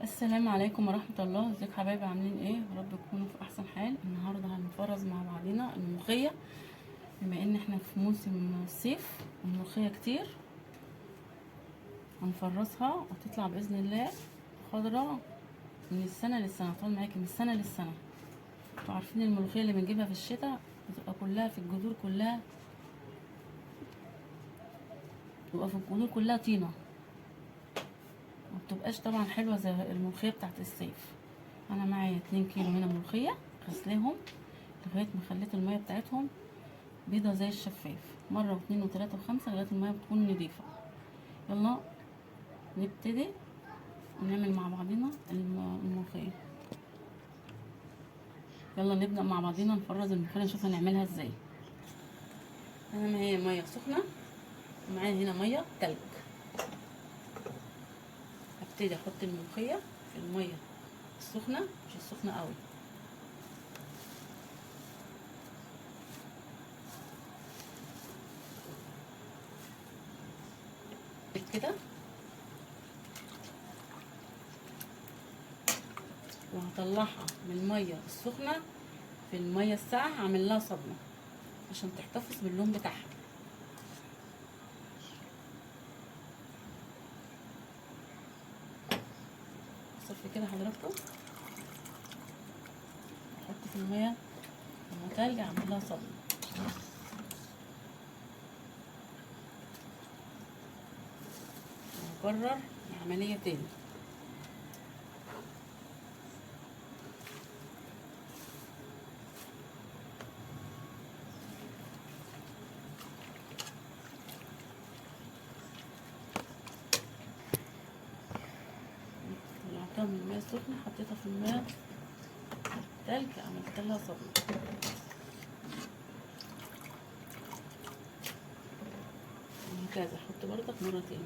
السلام عليكم ورحمة الله. ازيك حبايبي، عاملين ايه؟ يا رب تكونوا في احسن حال. النهارده هنفرز مع بعضنا الملوخية، بما ان احنا في موسم الصيف الملوخية كتير، هنفرزها وتطلع باذن الله خضراء من السنة للسنة، هتقعد معاكي من السنة للسنة. انتوا عارفين الملوخية اللي بنجيبها في الشتاء بتبقى كلها في الجذور، كلها بتبقى في الجذور كلها طينة، ما بتبقاش طبعا حلوة زي الملوخية بتاعت الصيف. انا معايا 2 كيلو هنا ملوخية، غسلاهم لغاية ما خليت المية بتاعتهم بيضة زي الشفاف، مرة واتنين وتلاتة وخمسة لغاية المية بتكون نضيفه. يلا نبتدي ونعمل مع بعضنا الملوخية. يلا نبدا مع بعضنا نفرز الملوخية، نشوف هنعملها ازاي. انا معايا مية سخنة ومعايا هنا مية تلج. هبتدي احط الملوخية في المية السخنة، مش السخنة قوي، كده، وهطلعها من المية السخنة في المية الساقعه، هعمل لها صدمة عشان تحتفظ باللون بتاعها. صفي كده حضراتكم، احط في المية المتلج، اعمل لها صدمة. وهكرر العملية تاني. طلعتها من المية السخنة، حطيتها في المية التلج، عملت لها صدمة. وهكذا احط بردك مرة تاني.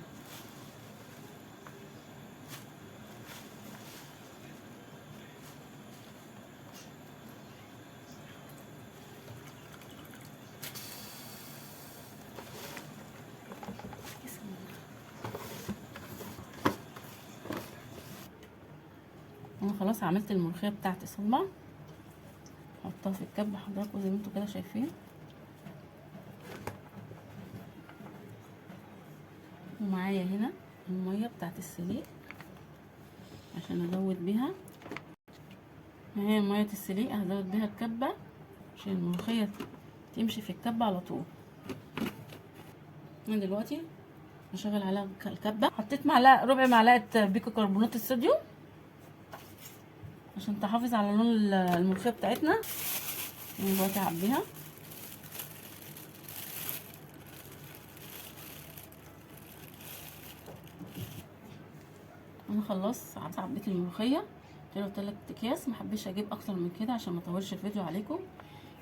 انا خلاص عملت الملوخية بتاعتي صدمة، حطها في الكبه حضراتكم زي ما انتم كده شايفين. ومعايا هنا المية بتاعت السليق عشان ازود بيها، معايا مية السليق هزود بيها الكبه عشان الملوخية تمشي في الكبه على طول. انا دلوقتي هشغل عليها الكبه. حطيت معلقه، ربع معلقه بيكربونات الصوديوم عشان تحافظ على لون الملوخية بتاعتنا. دلوقتي هعبيها. انا خلاص عبيت الملوخية، طلعوا 3 اكياس، ما حبيتش اجيب اكتر من كده عشان ما اطولش الفيديو عليكم.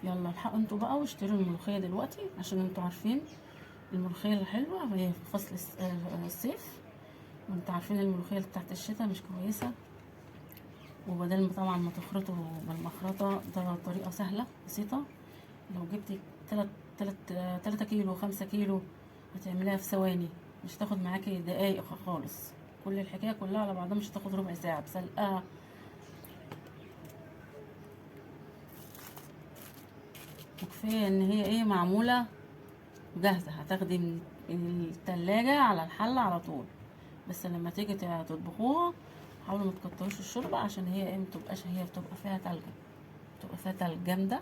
يلا الحقوا انتوا بقى واشتروا الملوخية دلوقتي، عشان انتوا عارفين الملوخية الحلوة هي في فصل الصيف، وانتوا عارفين الملوخية بتاعت الشتاء مش كويسة. وبدل ما طبعا ما تخرطوا بالمخرطه، ده طريقه سهلة بسيطة. لو جبتي 3 كيلو 5 كيلو هتعمليها في ثواني، مش هتاخد معاكي دقايق خالص. كل الحكاية كلها على بعضها مش هتاخد ربع ساعة بسلقها. وكفاية ان هي ايه، معمولة جاهزة، هتاخدي من التلاجة على الحلة على طول. بس لما تيجي تطبخوها حاولوا ما تكتروش الشوربة عشان هي ايه، متبقاش، هي بتبقى فيها تلج، بتبقى فيها تلج جامدة،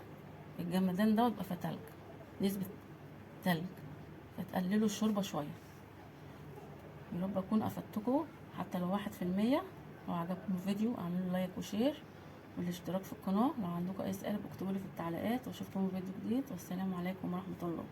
الجمدان ده بيبقى فيها تلج، نسبه تلج، فتقللوا الشوربة شوية. يا رب اكون افدتكم حتى لو 1%. لو عجبكم الفيديو اعملوا like و share والاشتراك في القناة. لو عندكم اي سؤال اكتبوا لي في التعليقات، واشوفكم في فيديو جديد. والسلام عليكم ورحمة الله.